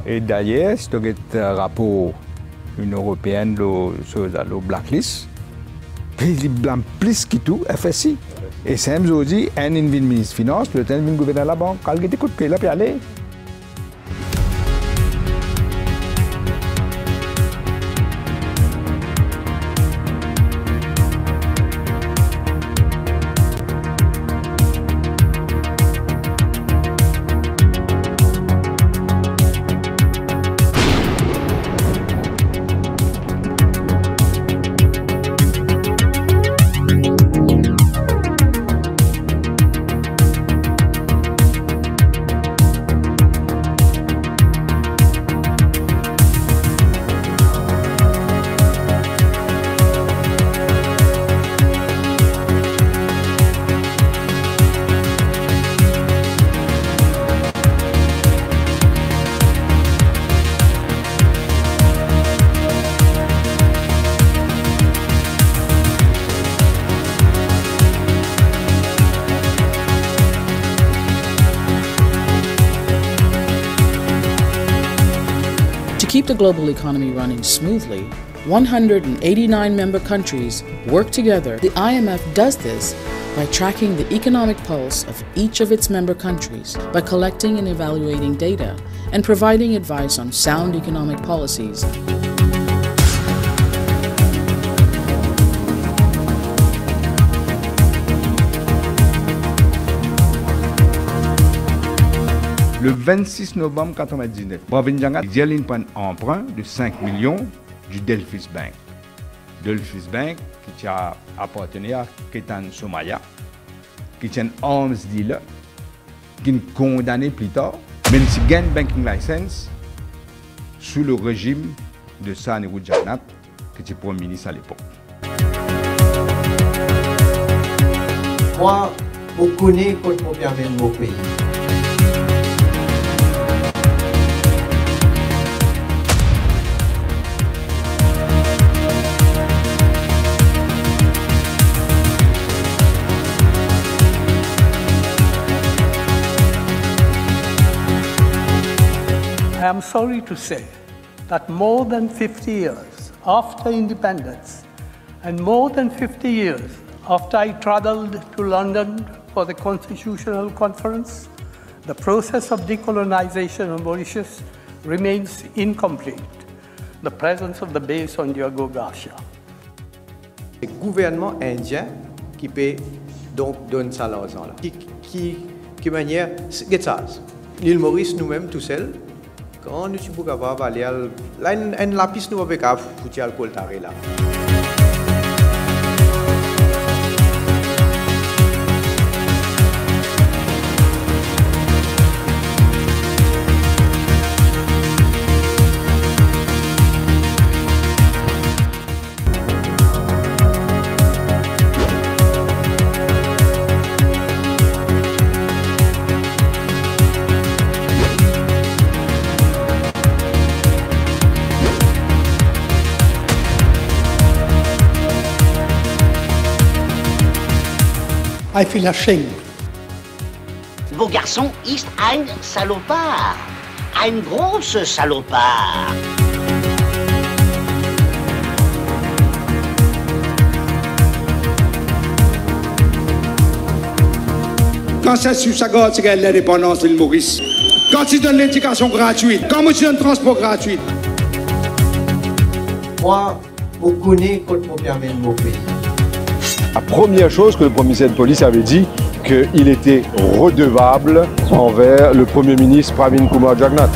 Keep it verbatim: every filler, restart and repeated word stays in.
E dayer, si to get, eh, rapor Linion Eropeenn lor, so, lor blacklist, li blam plis ki tou F S I. E samem zordi, enn inn vinn minis finans, lot enn vinn gouverner labank. Al gete kot pey la pe ale. To keep the global economy running smoothly, one hundred eighty-nine member countries work together. The I M F does this by tracking the economic pulse of each of its member countries, by collecting and evaluating data, and providing advice on sound economic policies. Le vennsis novanm katrevin-diznef, Pravin Jagannath, li dir linn pran enn anprin de sink milion di Delphis Bank. Delphis Bank, ki ti apartenir a Ketan Somaya, ki ti enn arms dealer, ki'nn kondane pli tar, me li ti gagn banking license sou le rezim de Sir Anirudh Jagannath, ki ti Premie Minis alepok. Mwa, mo kone kot mo pe amenn mo pei. I am sorry to say that more than fifty years after independence, and more than fifty years after I travelled to London for the Constitutional Conference, the process of decolonisation of Mauritius remains incomplete. The presence of the base on Diego Garcia. Se gouvernman indien ki pe donk donn sa larzan la. Ki, ki, ki manier, get sa, Lil Moris, noumem tousel, kan nou ti pou kapav ale al, la enn, enn lapis nou pa pe kapav fouti al koltare la. I feel ashamed. Beau garçon ist ein Salopard, ein großer Salopard. Kan Serge Soussagar ti gagn lindepandans Lil Moris, kan ti donn ledikasion gratwit, kan mo ti donn transpor gratwit. Mwa, Mo kone kot mo pe amenn mo pei. La première chose que le commissaire de police avait dit, qu'il était redevable envers le Premier ministre Pravin Kumar Jagannath.